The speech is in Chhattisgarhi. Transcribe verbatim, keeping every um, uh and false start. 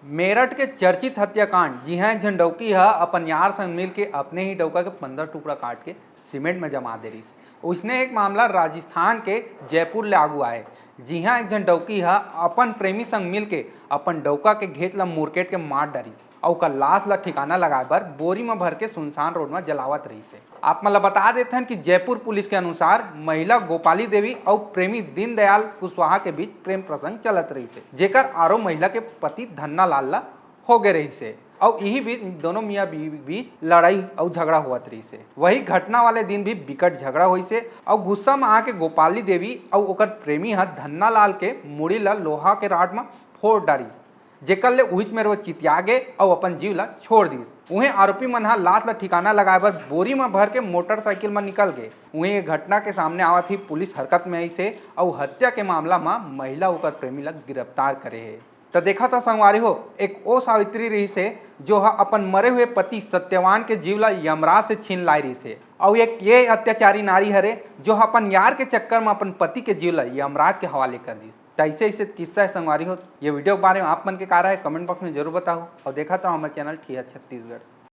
मेरठ के चर्चित हत्याकांड, जिहां एक झन डौकी ह अपन यार संग मिल के अपने ही डौका के पंद्रह टुकड़ा काट के सीमेंट में जमा दे रहिस। उसने एक मामला राजस्थान के जयपुर ले आगू आए, जिहां एक झन डौकी ह अपन प्रेमी संग मिल के अपन डौका के घेंच ला मुरकेट के मार डारिस अउ ओकर लाश ला ठिकाना लगाए बर बोरी म भर के सुनसान रोड म जलावत रहिस हे। आप मन ला बता देथन कि जयपुर पुलिस के अनुसार महिला गोपाली देवी अउ प्रेमी दीनदयाल कुशवाहा के बीच प्रेम प्रसंग चलत रहिस हे, जेकर आरो महिला के पति धन्ना लाल ला हो गे रहिस हे। अउ इही बीच दोनों मियाँ बीवी बीच लड़ाई अउ झगड़ा होवत रहिस हे। वही घटना वाले दिन भी बिकट झगड़ा होइस हे अउ गुस्सा म आके गोपाली देवी अउ ओकर प्रेमी ह धन्ना लाल के मुड़ी ला लोहा के rod म फोड़ डारिस, जेकर ले उहिच मेर वो चितिया गे अउ अपन जीव ला छोड़ दिस। उहें आरोपी मन ह लाश ला ठिकाना लगाए बर बोरी म भर के मोटरसाइकिल म निकल गे। उहें ये घटना के सामने आवत ही पुलिस हरकत में आइस हे अउ हत्या के मामला म महिला ओकर प्रेमी ला गिरफ्तार करे हे। त देखत हव संगवारी हो, एक ओ सावित्री रहिस हे, जो ह अपन मरे हुए पति सत्यवान के जीव ला यमराज से छीन लाए रहिस हे, अउ एक ये अत्याचारी नारी हरे, जो ह अपन यार के चक्कर म अपन पति के जीव ला यमराज के हवाले कर दिस। त ऐसे ऐसे किस्सा हे संगवारी हो। ये video के बारे में आप मन के का राय हे, comment box में जरूर बताओ, अउ देखत रहो हमारे channel ठिया छत्तीसगढ़।